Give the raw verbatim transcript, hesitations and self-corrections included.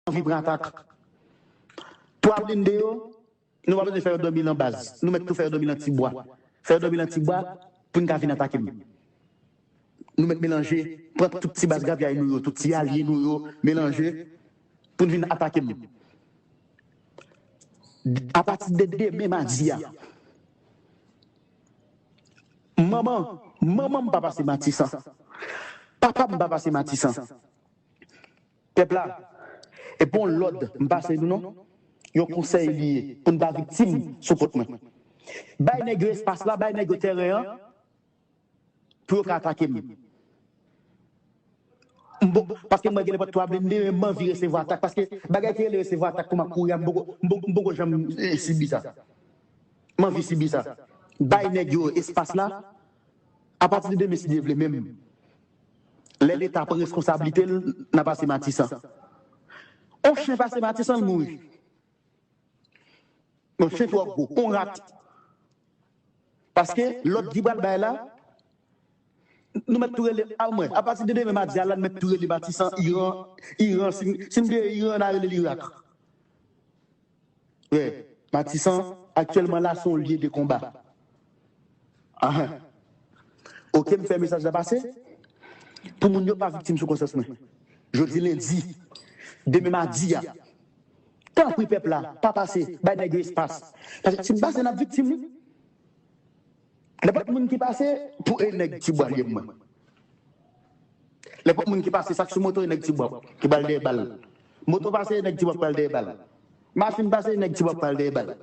anvi pran atak. Twa blende yo, nou pa bezwen fè yo dòmi nan baz. Nou mèt tou fè yo dòmi nan ti bwa. Fè yo dòmi nan ti bwa pou n ka vin atake m. Nou mèt melanje, pran tout ti baz gravyay nou yo, tout ti alye nou yo, melanje pou n vin atake m. Apati de demen madi a, manman, manman m pa pase Matisan. Papa m pa pase Matisan. Pèp la, e pa yon lòd m pase nou non. Yon konsèy li ye pou n pa viktim sou kont mwen. Bay nèg yo espas la, bay nèg yo tèren an pou yo ka atake m. M bo- Paske mwen gen nenpòt twa blende, men m anvi resevwa atak. Paske bagay ki rele resevwa atak kòman kouri a, m poko- m poko- m poko janm eh, sibi sa. M anvi sibi sa. Bay nèg yo espas la. Apati de demen, si Dye vle, menm lè Leta pran reskonsablite l, n a pase Matisan. On chen pase Matisan, l mouri. On chen twò gwo, on rat. Paske lòd ki pral bay la, nou mèt tou rele, a mwen, apati de demen madi a la, nou mèt tou rele Matisan, Iran, Iran, si, si m te Iran, n a rele l Irak. Wi, Matisan, aktyèlman la, se yon lye de konba. Ahan. Oke, m fè mesaj la pase. Pou moun yo pa viktim sou konsyans mwen. Jodi lendi, demen madi a, tanpri pèp la, pa pase, bay nèg yo espas. Paske si m pase, n ap viktim, wi. Nenpòt moun ki pase, pou e nèg ti bwa lye mwen. Nenpòt moun ki pase, sa k sou moto, e nèg ti bwa ki pral dèyè bal. Moto pase, e nèg ti bwa pral dèyè bal. Machin pase, e nèg ti bwa pral dèyè bal.